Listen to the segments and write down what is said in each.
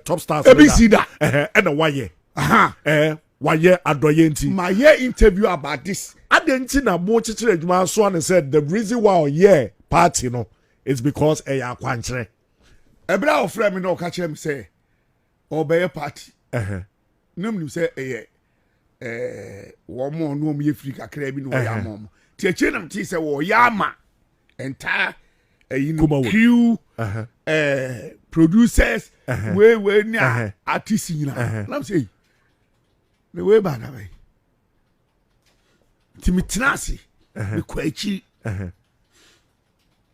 Top Stars. Ebi si da. Ɛna wayɛ wayɛ adɔyɛ nti. Ma yɛ interview about this. Adi nti na mo kyekyere adwuma so ano sɛ the reason why ɔyɛ party no is because ɛyɛ akwankyerɛ. Ɛbrɛ a ɔfrɛ mi na ɔka kyerɛ mi sɛ ɔbɛyɛ party, na mu nim sɛ ɛyɛ wɔn mo ɔno wɔn yɛ firi kakra bi na ɔyɛ ama wɔn tí akyire nam ti sɛ wɔyɛ ama entire ɛyi no, crew, producers, wei wei ne artist nyinaa. Nam sɛ yi na wei ba na bɛyi nti mi tena ase, mi kɔ akyiri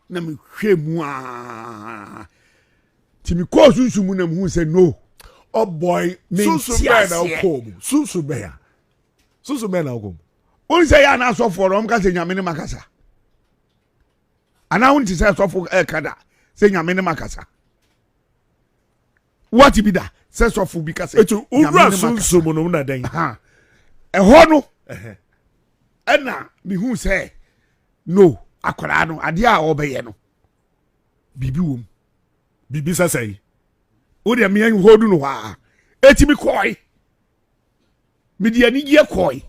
na mi hwɛ mu aa, nti mi kɔɔ sunsun mu na mi hu sɛ no. Oh boy, sunsun bɛɛ na ɔkɔɔ mu? Sunsun bɛɛ a, sunsun bɛɛ na ɔkɔɔ mu? Wọn sɛ yɛ ana asɔfoɔ no, wɔn ka sɛ Nyame ne ma kasa, anaa wɔn ti sɛ sɔfo ɛɛka da sɛ Nyame ne ma kasa? Wɔte bi da sɛ sɔfo bi kasa? Etu owura sunsun mu no na dɛn? Ɛhɔ no ɛna mihu sɛ no, akwaraa no, adeɛ a ɔbɛyɛ no, biribi wɔ mu. Biribi sɛ sɛyi? O deɛ, mmea hold no hɔ a, eti mi kɔɛ, mi di anigye kɔɛ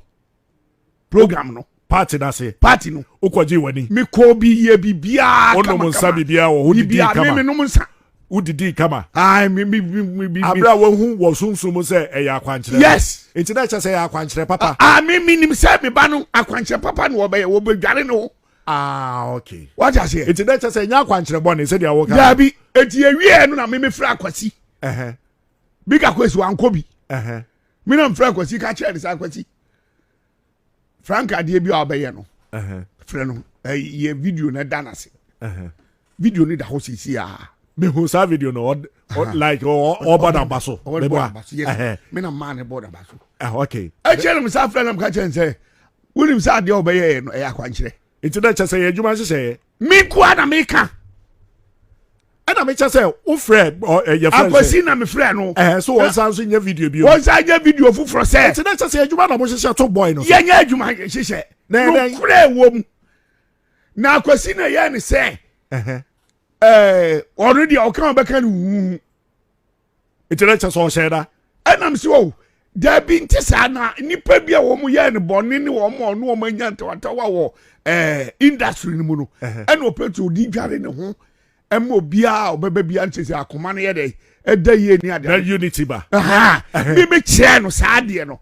program no. Party na se. Party no. Wokɔgye w'ani. Mi kɔ bi yɛ biribiara. Kama. Wonom nsa biribiara wɔ hɔ, didi kama. Mi nom nsa. Wodidi kama. Aa, mi. Abira a wahu wɔ sunsun mu sɛ ɛyɛ akwankyerɛ. Yes. Nti na ɛkyɛ sɛ ɛyɛ akwankyerɛ papa. Aa, mi nim sɛ mi ba no, akwankyerɛ papa na wɔbɛyɛ, wɔbɛdware ne ho. Ah, okay. Wate aseɛ? Nti na ɛkyɛ sɛ ɛnyɛ akwankyerɛ bɔne sɛdeɛ wɔka. Daabi, eti ewie no na mi fira Akwasi. Bi ka Kwasi wankɔ bi. Mi na nfira Akwasi ka kyerɛ ne sɛ, Akwasi, Frank, adeɛ bi a ɔbɛyɛ no, frɛ no, yɛ video na da n'ase. Video no da hɔ sisi a. Mehu saa video no, like ɔbɔ n'aba so. Ɔbɔ n'aba so, yes, mi na maa ne bɔ n'aba so. Ɛkyɛ no mi sa frɛ no, ka kyerɛ ne sɛ, wonim sɛ adeɛ a ɔbɛyɛ no ɛyɛ akwankyerɛ. Nti na kyɛ sɛ yɛ adwuma nhyehyɛeɛ. Mi nkoa na mi ka. Ɛna mekyɛ sɛ wofrɛ yɛ frɛ. Akwasi na mi frɛ no. So wɔn san so nyɛ video bi. Wɔn san nyɛ video foforɔ sɛ. Nti na kyɛ sɛ adwuma na mo hyehyɛ to boy no so. Yɛnyɛ adwuma hyehyɛ. Nokorɛ wɔ mu na Akwasi na yɛ ne sɛ ɔno deɛ, ɔka ɔbɛka no wuhu. Nti na kyɛ sɛ ɔhyɛ da. Ɛnam sɛ o, dabi, nti saa na nipa bi a wɔn yɛ no bɔne ne wɔn a ɔno wɔn anya ntawatawa wɔ industry no mu no, ɛna ɔpɛ tí odi dware ne ho ɛma obiara a ɔbɛba biara nkyɛn sɛ akoma no yɛ dɛ ɛda yie ni adeɛ. Na unity ba. Mi kyerɛ no saa adeɛ no.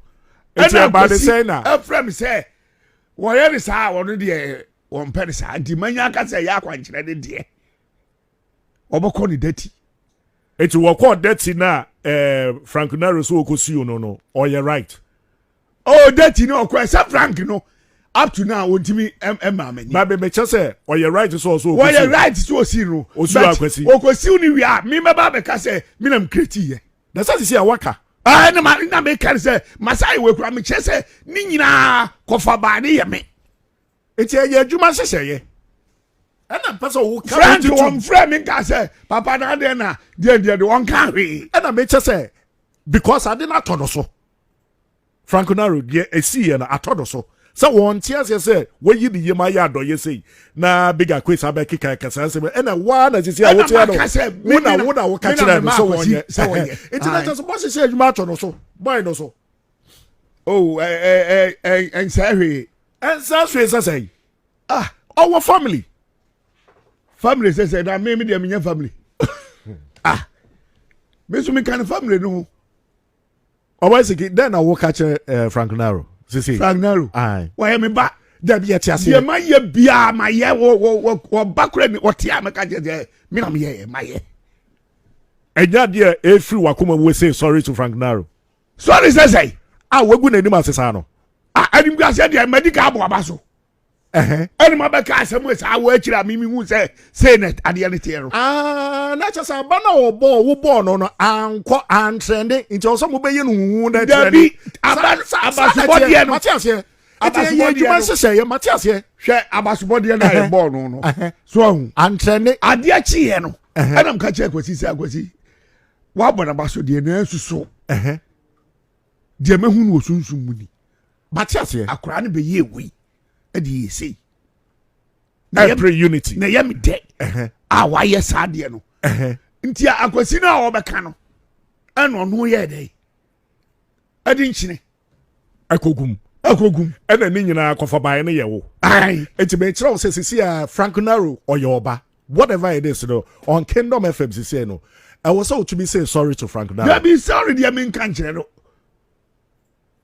Ɛna Akwasi ɛfrɛ mi sɛ wɔyɛ ne saa, wɔn deɛ wɔn pɛ ne saa, nti manya aka sɛ ɛyɛ akwankyerɛ ne deɛ, ɔbɛkɔ ne dati. Eti wɔkɔ dati na Frank Naro so wɔkɔ siw no, ɔyɛ right? Oh, dati no ɔkɔ ɛsɛ Frank no, up to now wɔntumi ɛma amani. Baabi mekyɛ sɛ ɔyɛ right sɛ ɔso ɔkɔ. Wɔyɛ right sɛ ɔsi no. Osi Akwasi. Ɔkɔsiw no wie a, mi mɛba abɛka sɛ mi nam kireti yɛ. Na sɛ sisi a waka. Ɛɛ, na ma na meka sɛ masa yi wɔ ekura mi kyerɛ sɛ ne nyinaa kɔfa baa ne yɛ me. Eti ɛyɛ adwuma nhyehyɛeɛ ɛna mpɛ sɛ wo ka. Frank wɔn frɛ mi nka sɛ papa na adeɛ na deɛ de wɔn ka hwee. Ɛna mekyɛ sɛ because ade no atɔ no so, Frank Naro deɛ esi yɛ no atɔ no so sɛ wɔn te aseɛ sɛ wɔyi ne yam ayɛ adɔyɛ sei na Big Akwes abɛkeka kasa nsɛm, ɛna waa na sisi a wote no, wo na woka kyerɛ no sɛ wɔnyɛ. Nti na kyerɛ sɛ bɔhyehyɛ adwuma atɔ no so, bɔyɛ no so. Oh, ɛ ɛ ɛ ɛnsɛ hwee. Ɛnsɛ hwee sɛ sɛn? Ah, ɔwɔ family. Family sɛ sɛ na mi deɛ mi nyɛ family. Ah, mi nso mi ka ne family no ho. Ɔbɛ siki dɛn na woka kyerɛ Frank Naro sisi? Frank Naro wɔyɛ mi ba. Dabi, yɛ te aseɛ. Deɛ ma yɛ biara ma yɛ wɔ wɔ wɔ wɔba kura ni ɔte a, mɛka kyerɛ sɛ mi na mi yɛ ma yɛ. Ɛnya deɛ efiri wakoma mu say sorry to Frank Naro. Sorry sɛ sɛ. A wagu n'anim ase saa no. A animguaseɛ deɛ, madi ka abɔ aba so. Ɛna ma bɛka asɛm saa wɔ akyire a mimi hu sɛ sei na adeɛ no teɛ no. Aa, na kyɛ sɛ aba na ɔbɔ wo bɔɔ no ankɔ antrɛnde, nti ɔsɛ mo bɛyɛ no huhu na trɛnde. Dabi, aba abasobɔdeɛ no. Mate aseɛ, nti ɛyɛ adwuma nhyehyɛeɛ, mate aseɛ. Hwɛ, abasobɔdeɛ no a yɛbɔɔ no so ahu. Antrɛnde. Adeɛ kyeeɛ no, ɛna mka kyerɛ Kwasi sɛ, Akwasi, woabɔ n'aba so deɛ, nanso so deɛ mahu no wɔ sunsum mu ni. Mate aseɛ. Akwaraa no bɛyɛ wei ɛde yɛ sei. Ɛpere unity. Na ɛyɛ me dɛ a wayɛ saa deɛ no. Nti Akwasi no a wɔbɛka no. Ɛna ɔno yɛ dɛ ɛde nkyene ɛkɔgum ɛkɔgum ɛna ne nyinaa kɔfa baeɛ no yɛ wo. Eti mekyerɛ wo sɛ sisi a Frank Naro ɔyɛ ɔba, whatever it is no, on Kingdom FM sisi no, ɛwɔ sɛ wotumi say sorry to Frank Naro. Dabi, sorry deɛ menka nkyerɛ no.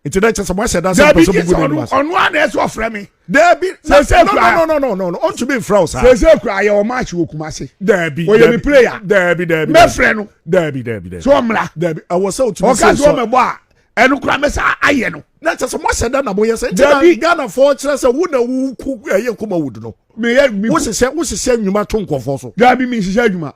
Nti na kyerɛ sɛ moahyɛ da sɛ dabi mpɛ sɛ gye mugu sɛ n'anim ɔno ase. Ɔno a na ɛsɛ ɔfrɛ me. Dabi. Sɛ no kura- No, ɔntumi mfrɛ wo saa. Sɛ kura yɛ wɔ match wɔ Kumase. Dabi. Ɔyɛ Dabi. me player. Dabi, dabi. Mɛfrɛ no. Dabi, dabi, dabi. Sɛ ɔmmra. Dabi, ɛwɔ sɛ wotumi ɔka say sɛ sorry. ɔmɛbɔ a, ɛno kora mɛsa ayɛ no. Na kyerɛ sɛ moahyɛ da na moyɛ sɛ nti Dabi. na Ghanafoɔ kyerɛ sɛ wo na woku ɛyɛ Kumawood no. Meyɛ mi. Wohyehyɛ nnwuma to nkɔfoɔ so. Dabi, menhyehyɛ adwuma.